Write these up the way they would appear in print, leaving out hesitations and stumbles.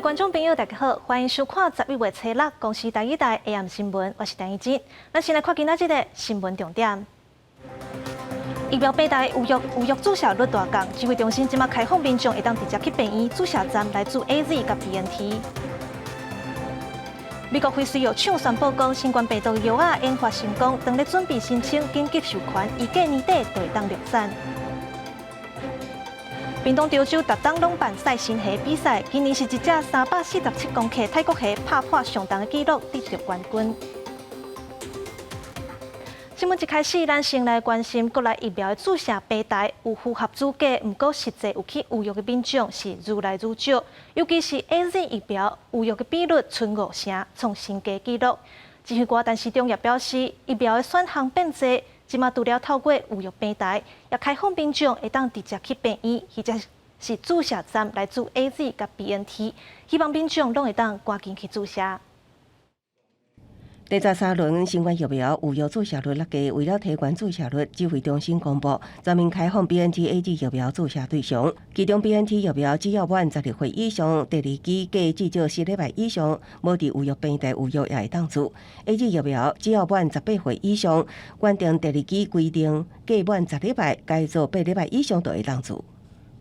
觀眾朋友，大家好，歡迎收看11月初六公視台語台 AM 新聞，我是陳怡靜。咱先來看今仔日的新聞重點。疫苗平台預約注射率大降，指揮中心這馬開放民眾會當直接去病院注射站來注 AZ 佮 BNT。美國輝瑞藥廠宣布講，新冠病毒藥仔研發成功，正咧準備申請緊急授權，預計年底就會當量產。屏東潮州逐冬攏辦賽神蝦比賽，今年是一隻347公克泰國蝦拍破上重的紀錄，得著冠軍。新聞一開始，咱先來關心國內疫苗的注射平台有符合資格，毋過實際有去預約的民眾是愈來愈少，尤其是 AZ 疫苗預約的比率賰五成，創新低紀錄。指揮官陳時中也表示，疫苗的選項變濟，這馬除了透過預約平台，也開放民眾會當直接去病院或者是注射站來注 AZ 佮 BNT，希望民眾攏會當趕緊去注射。第十三輪新冠疫苗預約注射率落低，為了提懸注射率，指揮中心公布全面開放 BNT AZ 疫苗注射對象。其中 BNT 疫苗只要滿12歲以上，第二劑隔至少4禮拜以上，無佇預約平台預約也會當注。AZ 疫苗只要滿18歲以上，原定第二劑規定隔滿10禮拜，改做8禮拜以上就會當注。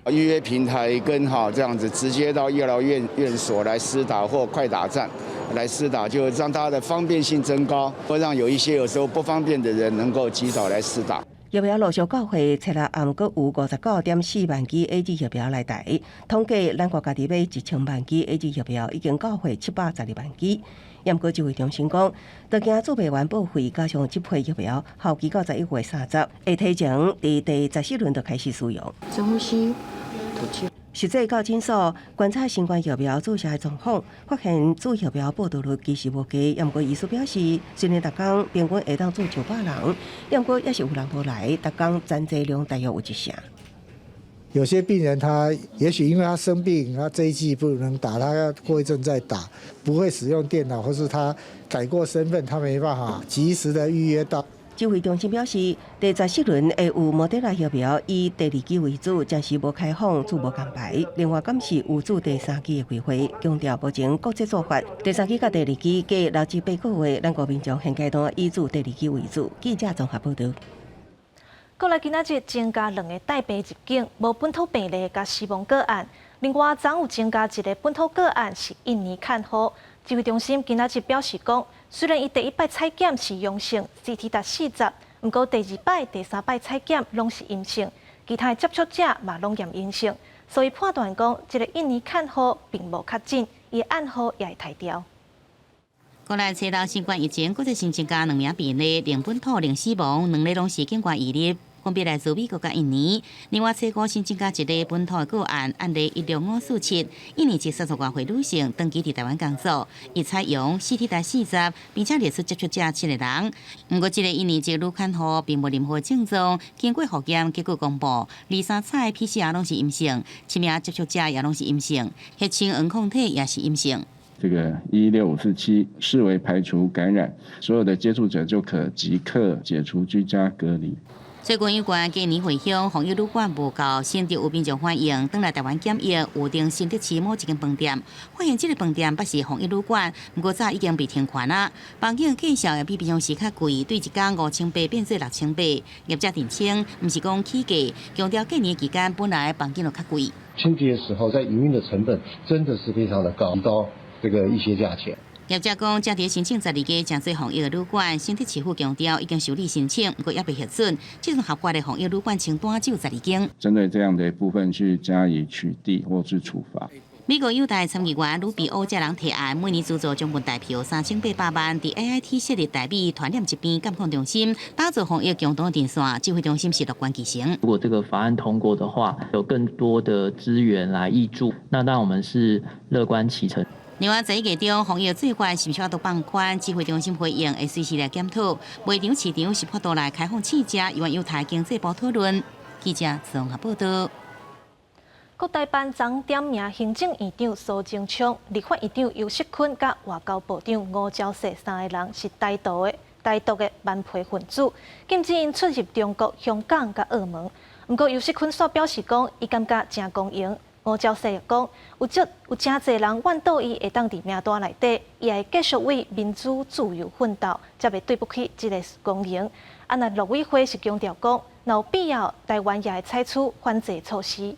預約平台跟哈這樣子直接到醫療院所來施打或快打站來施打，就讓它的方便性增高，會讓有一些有時候不方便的人能夠及早來施打。疫苗陸續到貨，初六暗閣有59.4萬劑 AZ 疫苗來台，統計咱國家己買1000萬劑 AZ 疫苗，已經到貨712萬劑。毋過指揮中心講，當驚儲備員報廢，加上這批疫苗效期到11月30，會提前佇第十四輪就開始使用。深呼吸，吐氣。實際到診所觀察新冠疫苗注射的狀況，發現注疫苗報到率其實無低。毋過醫師表示，雖然逐工平均會當注上百人，毋過也是有人無來，逐工殘劑量大約有一成。有些病人他也許因為他生病，他這一劑不能打，他要過一陣再打，不會使用電腦，或是他改過身份，他沒辦法及時的預約到。指揮中心表示，第十四輪會有莫德納疫苗以第二劑為主，暫時無開放注無安排。另外，敢是有注第三劑的機會，強調目前國際做法，第三劑佮第二劑隔6至8個月，咱國民眾現階段以注第二劑為主。記者綜合報導。國內今仔日增加兩个帶病入境，無本土病例佮死亡個案。另外，昨有增加一个本土個案是印尼看護。指揮中心今仔日表示講，雖然伊第一擺採檢是陽性，CT 值40，毋過第二擺、第三擺採檢攏是陰性，其他的接觸者嘛攏驗陰性，所以判斷講，這个印尼看護並無確診，伊的案號也會刣掉。國內初六新冠疫情，閣再新增加兩名病例，零本土零死亡，兩个攏是境外移入，分別來自美國佮印尼。另外，初五新增加一个本土的個案，案例16547，印尼籍30外歲女性，長期佇台灣工作，伊採樣 CT 值四十，並且列出接觸者七个人。毋過，這个印尼籍女看護並無任何症狀，經過複驗結果公布，二三採 PCR 攏是陰性，七名接觸者也攏是陰性，血清黃抗體也是陰性。這個16547視為排除感染，所有的接觸者就可即刻解除居家隔離。最近有關過年回鄉防疫旅館無夠，新竹有民眾反映，轉來台灣檢疫，預訂新竹市某一間飯店，發現這个飯店不是防疫旅館，毋過早已經被停權啦。房間價數也比平常時較貴，對一工5800變做6800。業者澄清，毋是講起價，強調過年期間本來房間就較貴。春節的時候，在營運的成本真的是非常的高，提高這個一些價錢。業者講，正佇申請12家成做防疫的旅館，新竹市府強調已經受理申請，毋過猶未核准。這種合法的防疫旅館清單只有十二間。針對這樣的部分去加以取締或是處罰。美國友台參議員魯比歐這人提案，每年資助將近台票3800萬，佇 AIT 設立台美傳染疾病監控中心，打造防疫共同陣線。指揮中心是樂觀其成。如果這個法案通過的話，有更多的資源來挹注，那當然我們是樂觀其成。另外，11月中防疫做法是毋是有法度放寬？指揮中心回應會隨時來檢討。賣場市場是破度來開放試食，猶有待經濟部討論。記者綜合報道。國台辦昨點名行政院長蘇貞昌、立法院長游錫堃佮外交部長吳釗燮三个人是台獨的頑皮分子，禁止𪜶出入中國、香港佮澳門。毋過游錫堃煞表示講，伊感覺誠光榮，吳釗燮講，有足有誠濟人怨妒伊會當佇名單內底，伊會繼續為民主自由奮鬥，才袂對不起這个光榮。啊，若陸委會是強調講，若有必要，台灣也會採取反制措施。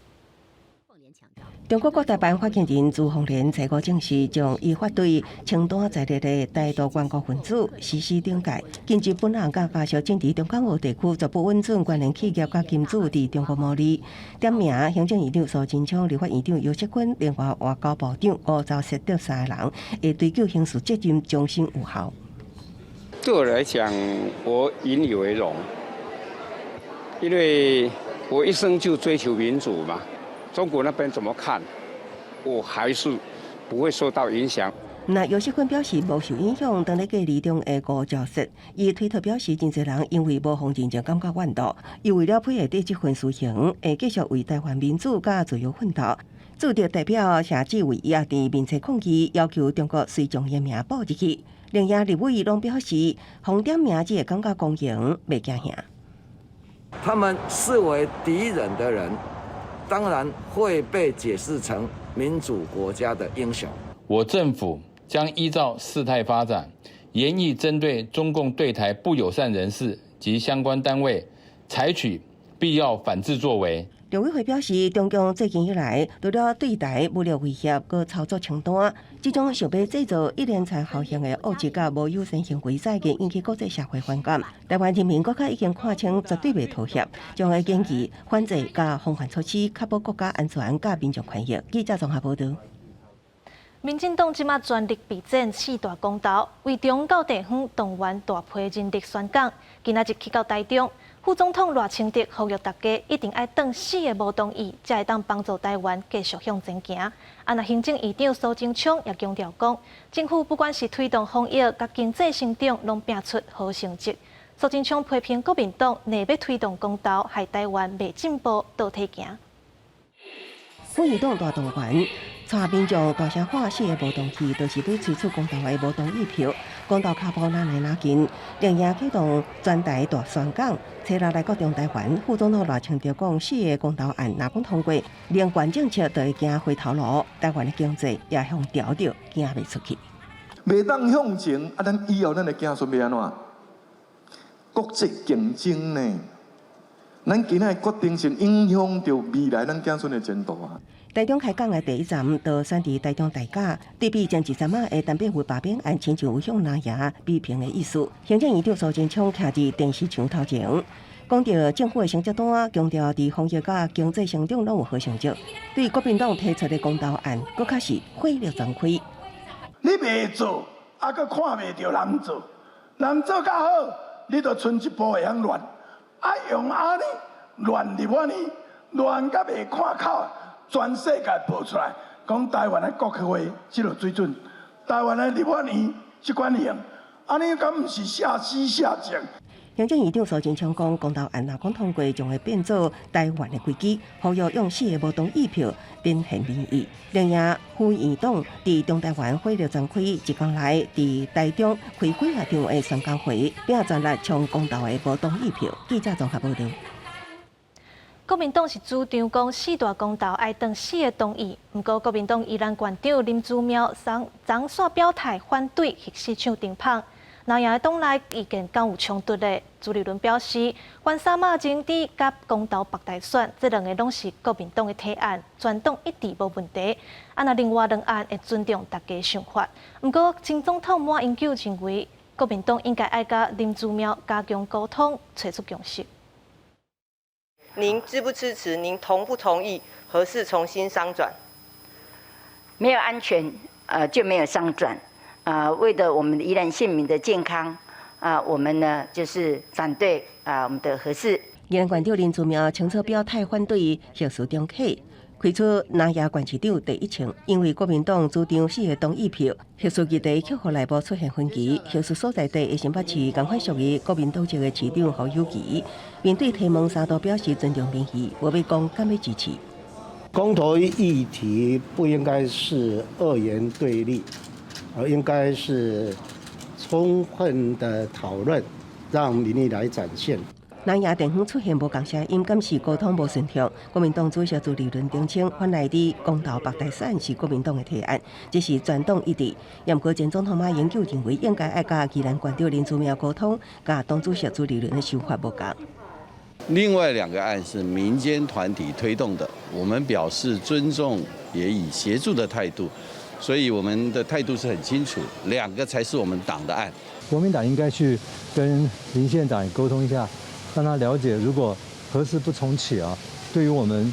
中國國台辦發言人朱鳳蓮初五證實，將依法對清單在列的台獨頑固分子實施懲戒，禁止本人佮家屬進佇中港澳地區，絕不允准關聯企業佮金主佇中國牟利。點名行政院長蘇貞昌、立法院長游錫堃、另外外交部長吳釗燮等三个人，會追究刑事責任，終身有效。對我來講，我引以為榮，因為我一生就追求民主嘛。中國那邊怎麼看，我還是不會受到影響。那游錫堃表示無受影響，當咧隔離中的吳釗燮，伊推特表示，真濟人因為無予認證感覺怨妒，伊為了配合這份殊榮，會繼續為台灣民主佮自由奮鬥。駐德代表謝志偉也佇面冊抗議，要求中國隨將伊名報入去。另外立委攏表示，予點名只會感覺光榮，袂驚嚇。他們視為敵人的人，當然會被解釋成民主國家的英雄。我政府將依照事態發展，研議針對中共對台不友善人士及相關單位，採取必要反制作為。陸委會表示，中共最近以來，除了對台武力威脅，閣操作清單，這種想欲製造一連串效應的惡質佮無友善行為，已經引起國際社會反感。台灣人民閣較已經看清，絕對袂妥協，將會堅持反制佮防範措施，確保國家安全佮民眾權益。記者綜合報導。民進黨這馬全力備戰四大公投，為中到地方動員大批人力宣講。今仔日去到台中，副總統賴清德呼籲大家一定愛擋四个無同意，才會當幫助台灣繼續向前行。啊，若行政院長蘇貞昌也強調講，政府不管是推動防疫佮經濟成長，攏拚出好成績。蘇貞昌批評國民黨硬欲推動公投，害台灣袂進步倒退行。副院長大動員，帶民眾大聲喊四个無同意，就是欲催促公投的無同意票。公投跤步若來若近，連夜啟動全台大宣講，初六來國中台灣，副總統賴清德講，四个公投案若講通過，能源政策就會行回頭路，台灣的經濟也予牢著，行袂出去。袂當向前，啊，咱以後咱的子孫欲按怎？國際競爭呢？咱今仔的決定是影響著未來咱子孫的前途啊！台中開講的第一站，就選佇台中大甲，對比前一站仔的陳柏惟罷免案，親像有向藍營比拼的意思。行政院長蘇貞昌徛佇電視牆頭前，講著政府的成績單，強調佇防疫佮經濟成長攏有好成績。對國民黨提出的公投案，閣較是火力全開。你袂做，啊，閣看袂著人做，人做較好，你就賰一步會曉亂。啊，用按呢亂入我呢，亂甲袂看口，全世界報出來，講台灣的國會這个水準，台灣的立法院這款型，按呢敢毋是下死下賤？行政院長蘇貞昌講，公投案若講通過，將會變做台灣的危機，呼籲用四个無同意票展現民意。另外，副院長佇中台灣火力全開，一工來佇台中開幾若場的宣講會，拼全力衝公投的無同意票。記者綜合報導。國民黨是主張講四大公投愛擋四个同意，毋過國民黨宜蘭縣長林姿妙昨昨煞表態反對核四廠停麭。藍營的黨內意見敢有衝突咧？朱立倫表示，關三媽爭地佮公投北台選，這兩个攏是國民黨的提案，全黨一致無問題。啊，若另外兩案會尊重大家想法。毋過前總統馬英九認為，國民黨應該愛佮林姿妙加強溝通，揣出共識。您支不支持？您同不同意核四重新商轉？沒有安全，就沒有商轉。啊，為了我們宜蘭縣民的健康，啊，我們呢就是反對啊，我們的核四。宜蘭縣長林姿妙清楚表態反對核四重啟，開出藍營縣市長第一槍，因為國民黨主張四个同意票，核四議題克服內部出現分歧，核四所在地的新北市仝款屬於國民黨籍的市長侯友宜，面對提問三度表示尊重民意，無欲講敢欲支持。公投議題不應該是二元對立，而應該是充分的討論，讓民意來展現。南亞地方出現無仝聲音，敢是溝通無順暢？國民黨主席朱立倫澄清，反來佇公投北台選是國民黨的提案，這是全黨一致。毋過前總統馬英九認為應該愛佮宜蘭縣長林姿妙溝通，佮黨主席朱立倫的想法無仝。另外兩個案是民間團體推動的，我們表示尊重，也以協助的態度，所以我們的態度是很清楚，兩個才是我們黨的案。國民黨應該去跟林縣長溝通一下，讓他了解，如果核四不重啟啊，對於我們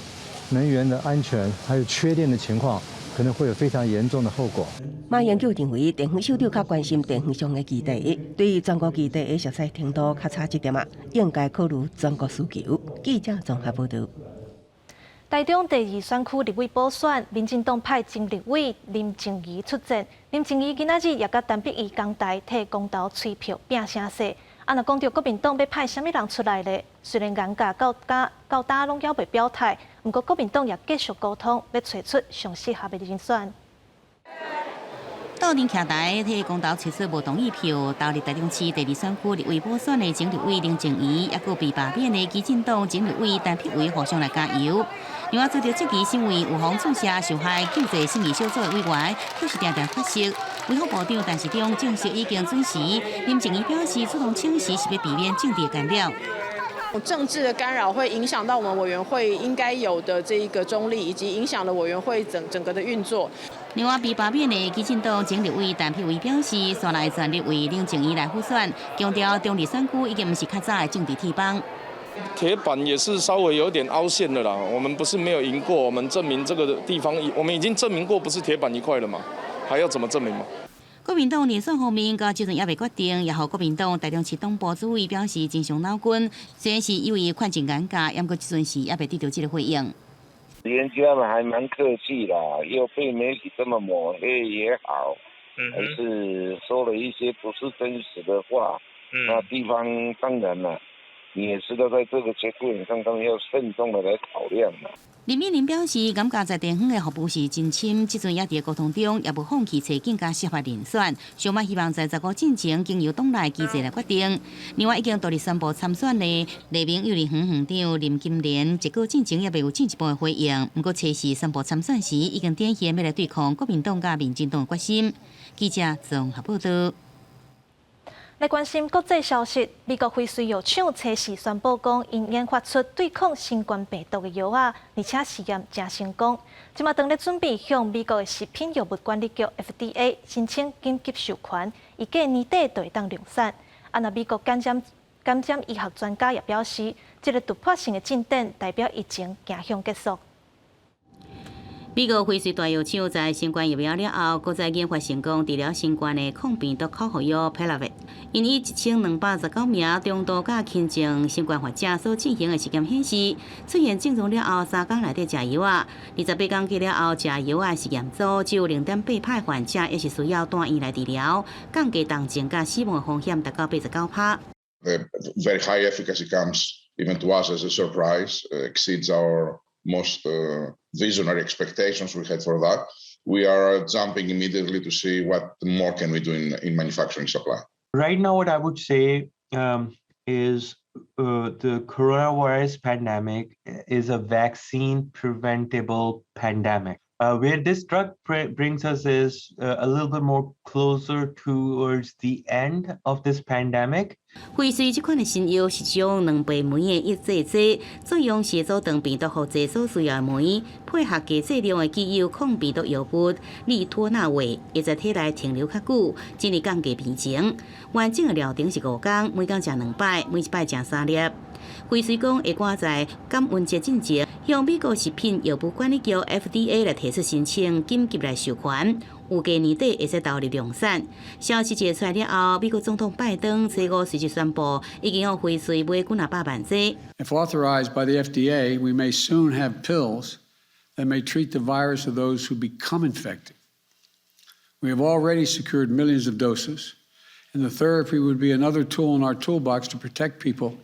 能源的安全還有缺電的情況，可能會有非常嚴重的後果。馬英九認為，地方首長較關心地方上的議題，對於全國議題的熟悉程度較差一點仔，應該考慮全國需求。記者綜合報道。台中第二選區立委補選，民進黨派前立委林靜儀出戰。林靜儀今仔日也佮陳碧儀同台替公投催票拼聲勢。啊，若講著國民黨欲派啥物人出來咧？雖然顏價到今到今攏猶未表態，毋過國民黨也繼續溝通，欲揣出上適合的人選。鬥陣徛台替公投催出無同意票，投入台中市第二選區立委補選的前立委林靜儀，抑閣被罷免的基進黨前立委陳碧薇互相來加油。另外，遭著質疑身為預防注射受害救濟審議小組的委員，卻是定定缺席。衛福部長陳時中證實已經准時。林靜儀表示，主動請辭是欲避免政治干擾。政治的干擾會影響到我們委員會應該有的這一個中立，以及影響了委員會整整個的運作。另外，被罷免的基進黨前立委陳碧薇表示，煞來全力為林靜儀來輔選，強調中二選區已經毋是較早的政治鐵板。鐵板也是稍微有點凹陷的啦。我們不是沒有贏過，我們證明這個地方，我們已經證明過不是鐵板一塊了嘛，還要怎麼證明嘛？國民黨人選方面，到這陣猶未決定，也予國民黨台中市黨部主委表示真傷腦筋。雖然是有意勸進尷尬，毋過這陣時猶未得著這個回應。人家們還蠻客氣啦，又被媒體這麼抹黑也好，還是說了一些不是真實的話，那地方當然啦，你也知道，在這個節骨眼上，他們要慎重的來考量啦。林美玲表示，感覺在地方的服務是真深，這陣也佇溝通中，也無放棄揣更加適合人選，上嘛希望在15進前經由黨內機制來決定。另外，已經獨立宣布參選的黎明幼兒園園長林金蓮，結果進前也未有進一步的回應。毋過，初時宣布參選時，已經展現欲來對抗國民黨佮民進黨的決心。記者綜合報道。來關心國際消息，美國輝瑞藥廠初時宣布講，𪜶研發出對抗新冠病毒的藥仔，而且試驗誠成功。這馬當咧準備向美國的食品藥物管理局 FDA 申請緊急授權，預計年底就會當量產。啊，若美國感染感染醫學專家也表示，這個突破性的進展代表疫情走向結束。美國輝瑞大藥廠在新冠疫苗了後，閣再研發成功治療新冠的抗病毒口服藥 Paxlovid。𪜶以1219名中度佮輕症新冠患者所進行的實驗顯示，出現症狀了後3工內底食藥仔，28工過了後食藥仔實驗組只有0.8趴患者猶是需要住院來治療，降低重症佮死亡的風險達到89趴。 The very high efficacy comes even to us as a surprise, exceeds our most visionary expectations we had for that. We are jumping immediately to see what more can we do in manufacturing supply. Right now, what I would say is the coronavirus pandemic is a vaccine preventable pandemic. Where this drug brings us is a little bit more closer towards the end of this pandemic. 輝瑞這款的新藥是將兩倍酶的抑制劑，作用是阻斷病毒複製所需要的酶，配合低劑量的既有抗病毒藥物利托那韋，會在體內停留較久，進而降低病情。完整的療程是5工，每工食兩擺，每一擺食三粒。輝瑞講會趕在感恩節進前，向美國食品藥物管理局 FDA 來提出申請，緊急來授權，預計年底會使投入量產。消息一出來了後，美國總統拜登初五隨即宣布，已經予輝瑞買幾若百萬劑。 If authorized by the FDA, we may soon have pills that may treat the virus of those who become infected. We have already secured millions of doses, and the therapy would be another tool in our toolbox to protect people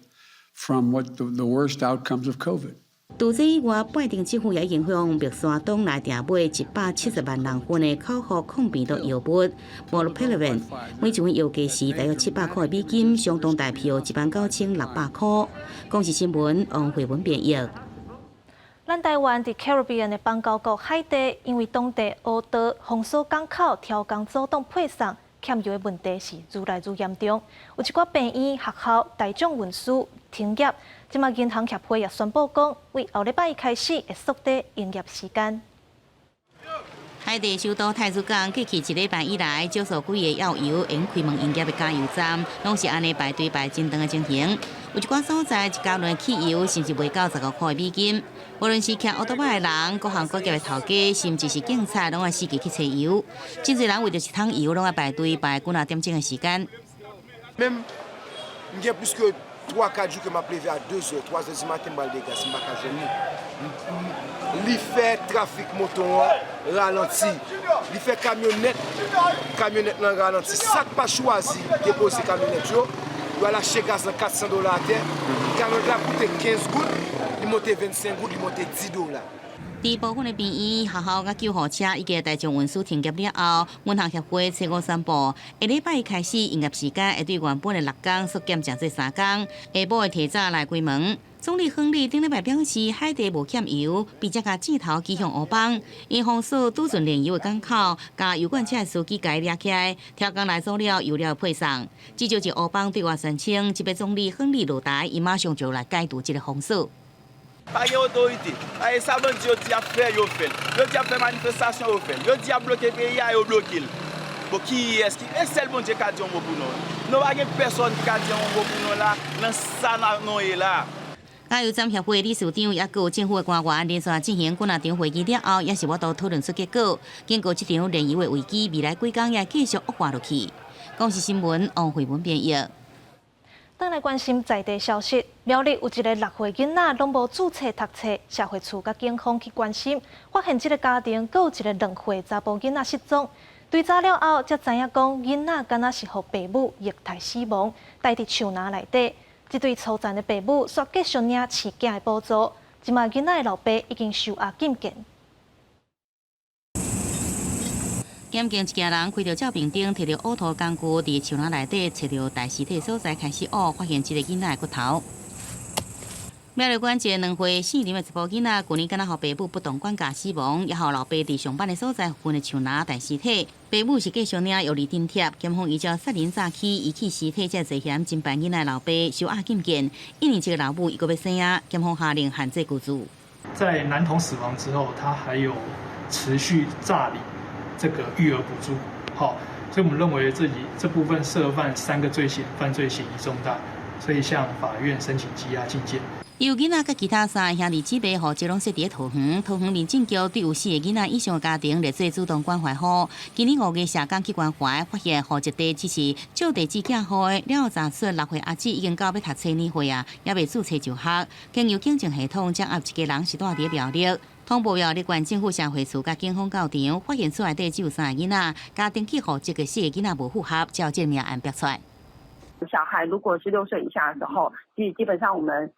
from what the worst outcomes of COVID. 除此以外，拜登政府也已經向默沙東來訂買170萬人份的口服抗病毒藥物 Molnupiravir，每一份藥價是大約700塊美金，相當台票19,600塊。公視新聞王慧文編譯。咱台灣佇 Caribbean 的邦交國海地，因為當地烏道封鎖港口、刁工阻擋配送，欠油的問題是愈來愈嚴重。有一寡病院、學校、大眾運輸停業。這馬銀行協會也宣布講，為後禮拜一開始會縮短營業時間。海地首都太子港過去一禮拜以來，少數幾个要油用開門營業的加油站，攏是按呢排隊排真長的情形。有一寡所在一加侖汽油，甚至袂到15塊美金。無論是騎歐多擺的人，各行各業的頭家，甚至是警察，攏愛四界去揣油。真濟人為著一桶油，攏愛排隊排幾若點鐘的時間。 3, 4 jou ke m ap leve a 2 zè, 3 zè di maten m pral Degas, m pa ka jwenn li. Li fè trafik moto an ralanti. Li fè kamyonèt, kamyonèt lan ralanti. Sa k pa chwazi depoze kamyonèt yo, yo al achte gaz lan 400 dola atè. Kamyonèt la koute 15 goud, li monte 25 goud, li monte 10 dola. 佇部分的病院、學校佮救護車以及大眾運輸停業了後，銀行協會初五宣布，下禮拜一開始營業時間會對原本的六工縮減成做三工，下晡會提早來關門。總理亨利頂禮拜表示，海地無欠油，並且共箭頭指向烏邦，𪜶封鎖儲存煉油的港口，共油罐車的司機共掠起來，刁工來阻了油料配送。至少是烏邦對外宣稱，這擺總理亨利落台，伊馬上就來解除這个封鎖。 Pa gen otorite. Pa gen sa bandi yo di ap fè, yo fè l. Yo di ap fè manifestasyon, yo fè l. Yo di ap bloke peyi a, yo bloke l. Bon kiyès ki, e sèl Bondye ka di yon mo pou nou. Nou pa gen pèsòn ki ka di yon mo pou nou la, nan sa nou ye la. 加油站協會理事長也閣有政府的官員連續進行幾若場會議了後，也是無法度討論出結果。經過這場煉油的危機，未來幾工也繼續惡化落去。公視新聞王慧文編譯。轉來關心在地消息，苗栗有一个6歲囡仔攏無註冊讀冊，社會處佮警方去關心，發現這个家庭閣有一个2歲查埔囡仔失蹤。追查了後，才知影講囡仔敢若是予爸母虐待死亡，待佇樹林內底。這對粗殘的爸母煞繼續領飼囝的補助，這馬囡仔的老爸已經收押禁見。檢警一家人開著照明燈，提著挖土工具，佇樹林內底揣著待屍體所在，開始挖，發現這个囡仔的骨頭。苗栗縣一个2歲姓林的查埔囡仔，舊年敢若予爸母不當管教死亡，也予老爸佇上班的所在附近的樹林刣屍體。爸母是繼續領育兒津貼，檢方依照殺人詐欺、遺棄屍體這罪嫌，偵辦囡仔老爸收押禁見。1年級的老母伊閣欲生啊，檢方下令限制居住。在男童死亡之後，他還有持續詐領這個育兒補助，好，所以我們認為這裡這部分涉犯三個罪嫌，犯罪嫌疑重大，所以向法院申請羈押禁見。有囡仔佮其他三个兄弟姊妹，予集攏踅佇咧桃園。桃園民政局對有四个囡仔以上的家庭，列做主動關懷戶。今年5月，社工去關懷，發現戶籍地址是借地址寄予的，了後查出6歲阿姊已經到欲讀冊年歲啊，猶未註冊就學。經由警政系統掌握一家人是住佇咧苗栗，通報苗栗縣政府社會處佮警方到場，發現厝內底只有三个囡仔，家登記戶籍的四个囡仔無符合，才有這命案爆出來。小孩如果是6歲以下的時候，其實基本上我們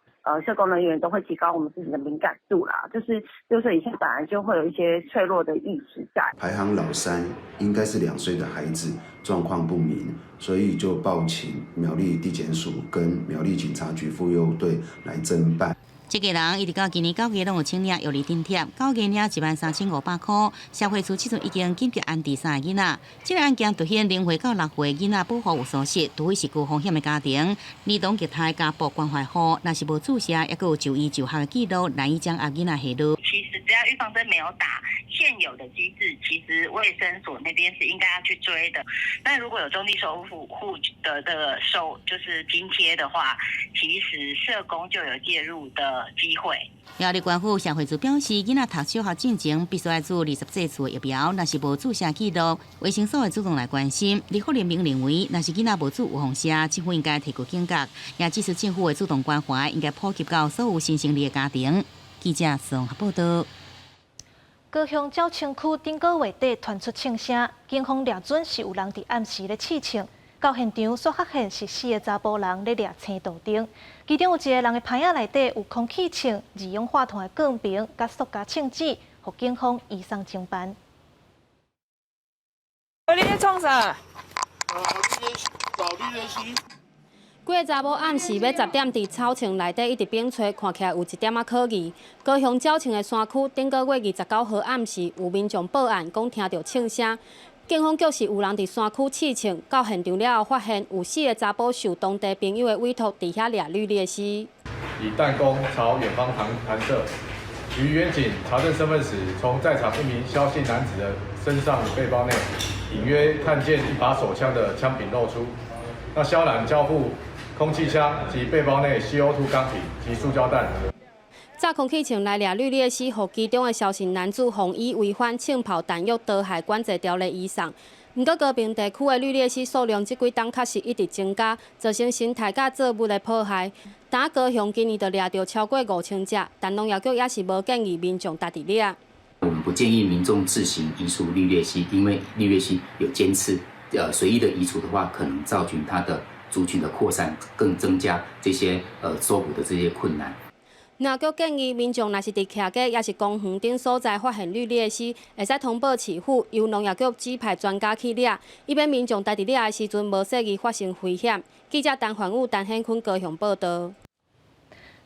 社工人員都會提高我們自己的敏感度啦。就是6歲以下本來就會有一些脆弱的意識在。排行老三應該是2歲的孩子，狀況不明，所以就報請苗栗地檢署跟苗栗警察局婦幼隊來偵辦。這家人一直到今年9月攏有請領育兒津貼，9月領13,500塊。社會處這陣已經緊急安置三个囡仔。這个案件凸顯0歲到6歲囡仔保護有疏失，除非是高風險的家庭，兒童虐待家暴關懷戶，若是無注射，抑閣有就醫就學的記錄，難以掌握囡仔下落。其實只要預防針沒有打，現有的機制其實衛生所那邊是應該要去追的。那如果有中低收入戶的這個收就是津貼的話，其實社工就有介入的機會。苗栗縣府社會處表示，囡仔讀小學進前必須愛注20劑次的疫苗，若是無注射記錄，衛生所會主動來關心。立法聯盟認為，若是囡仔無注預防射，政府應該提高警覺，也支持政府的主動關懷，應該普及到所有新生兒的家庭。記者宋報道。高雄鳥松區頂個月底傳出槍聲，警方掠準是有人佇暗時咧試槍，到現場煞發現是四个查埔人咧掠青道燈，其中有一个人的袋仔內底有空氣槍、二氧化碳的鋼瓶、佮塑膠槍支，予警方移送偵辦。你咧創啥？幾个查某暗時欲10點，佇草叢內底一直反揣，看起來有一點仔可疑。高雄鳥棲的山區，頂个月29號暗時，有民眾報案，講聽著槍聲。警方局是有人佇山區試槍，到現場了後，發現有四个查埔受當地朋友的委託，佇遐掠呂列斯。以彈弓朝遠方彈射，於遠警查證身份時，從在場一名蕭姓男子的身上背包內，隱約看見一把手槍的槍柄露出。那蕭男交付空氣槍及背包內 CO2 鋼瓶及塑膠彈。炸空氣槍來掠呂列斯，予其中的蕭姓男子予以違反槍炮彈藥毒害管制條例移送。毋過高屏地區的呂列斯數量這幾冬確實一直增加，造成生態佮作物的破壞。單高雄今年就掠著超過5000隻，但農業局也是無建議民眾家己掠。我們不建議民眾自行移除呂列斯，因為呂列斯有尖刺，隨意的移除的話，可能造成它的族群的擴散，更增加這些搜捕的這些困難。農業局建議民眾若是佇徛街，抑是公園等所在發現呂列斯，會使通報市府，由農業局指派專家去掠，以免民眾家己掠的時陣無細意發生危險。記者陳焕武、陳顯坤高雄報導。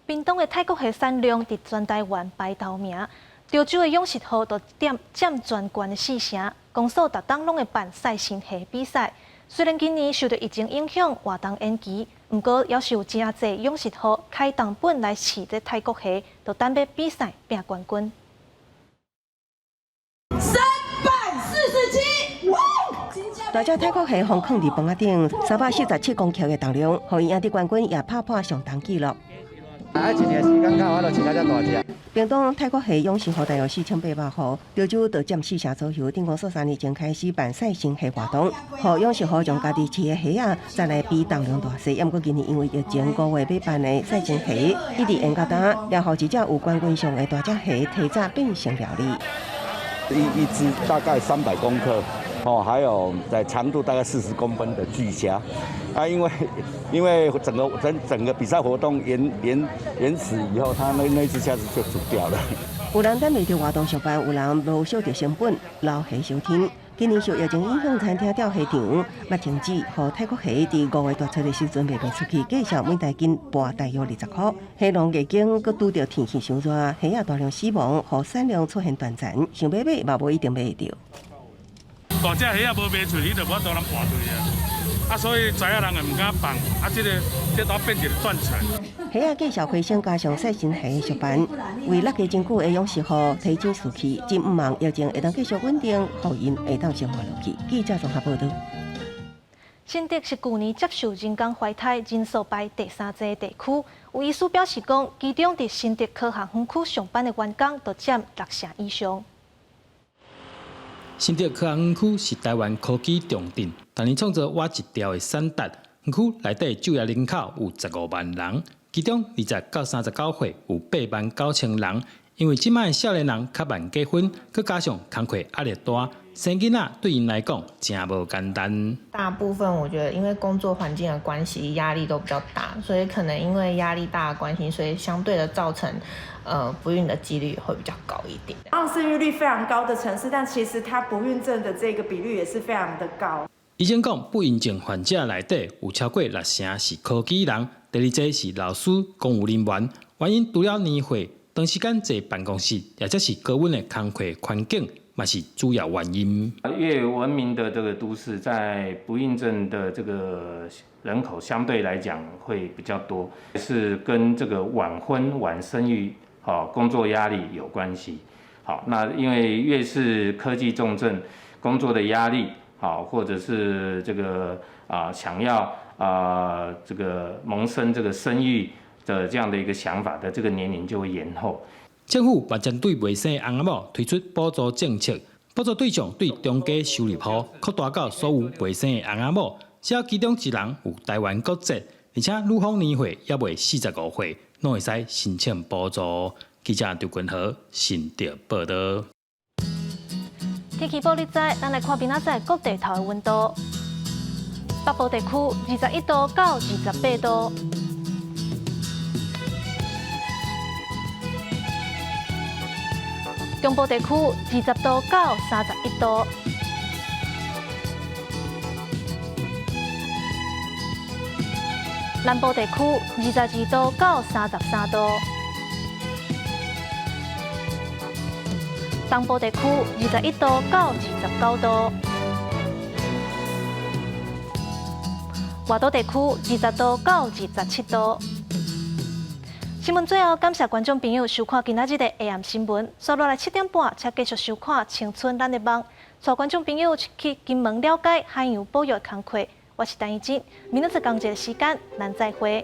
屏東的泰國蝦產量佇全台灣排頭名，潮州的養殖戶就佔全縣的四成，公所逐冬攏會辦賽新蝦比賽。雖然今年受著疫情影響，活動延期，毋過猶是有誠濟養殖戶開重本來飼這泰國蝦，就等欲比賽拼冠軍。347，大隻泰國蝦予囥佇磅仔頂，347公克的重量，予伊贏得冠軍，也拍破上重紀錄。啊，一年時間到，我就飼較遮大隻。屏東泰國蝦養殖戶大約4800戶，潮州就佔四成左右。鎮公所3年前開始辦賽新蝦活動，予養殖戶將家己飼的蝦仔，再來比重量大細。毋過今年因為疫情，5月欲辦的賽新蝦一直延到今，也予一隻有冠軍相的大隻蝦提早變成料理。一隻大概300公克，哦，還有在長度大概40公分的巨蝦。啊，因為整個整整個比賽活動延遲以後，他那隻蝦子就煮掉了。有人等袂著活動續辦，有人無惜著成本留蝦收天。今年受疫情影響，餐廳釣蝦場嘛停止，予泰國蝦佇5月大出的時陣賣袂出去，價數每大斤跋大約20箍。蝦農逆境閣拄著天氣傷熱，蝦仔大量死亡，予產量出現斷層，想欲買嘛無一定買會著。大隻蝦仔無賣出去，就無法度人跋出去啊！啊，所以知影人也毋敢放，啊，這個這都變一個斷層。蝦仔繼續回升，加上賽新蝦續辦，為搦家真久的養殖戶提振士氣，真毋望疫情會當繼續穩定，予𪜶會當生活落去。記者綜合報導。新竹是舊年接受人工懷胎人數排第三濟的地區，有醫師表示講，其中佇新竹科學園區上班的員工就佔6成以上。新竹科學園區是台灣科技重鎮，逐年創造倚一兆的產值。園區內底就業人口有15萬人，其中20到39歲有8萬9千人。因為這擺的少年人較慢結婚，閣加上工課壓力大，生囡仔對𪜶來講誠無簡單。大部分我覺得因為工作環境的關係，壓力都比較大，所以可能因為壓力大的關係，所以相對的造成不孕的幾率會比較高一點。生育率非常高的城市，但其實它不孕症的這個比率也是非常的高。醫生講，不孕症患者內底有超過6成是科技人，第二濟是老師、公務人員。原因除了年歲、長時間坐辦公室，或者是高溫的工課環境，嘛是主要原因。越文明的這個都市，在不孕症的這個人口相對來講會比較多，是跟這個晚婚晚生育、工作壓力有關係。好，那因為越是科技重鎮，工作的壓力，好，或者是這個啊想要啊這個萌生這個生育的這樣的一個想法的這個年齡就會延後。政府嘛針對未生的翁仔某推出補助政策，補助對象對中低收入戶擴大到所有未生的翁仔某，只要其中一人有台灣國籍，而且女方年歲猶未45歲，攏會使申請補助。記者張君和新竹報導。天氣報你知，咱來看明仔載各地頭的溫度。北部地區21度到28度。中部地區20度到31度。南部地區22度到33度。東部地區21度到29度。外島地區20度到27度。新聞最後，感謝觀眾朋友收看今仔日的下暗新聞。紲落來7點半，請繼續收看《青春咱的夢》，帶觀眾朋友去金門了解海洋保育的工課。我是陳怡靜，明仔載仝一个時間，咱再會。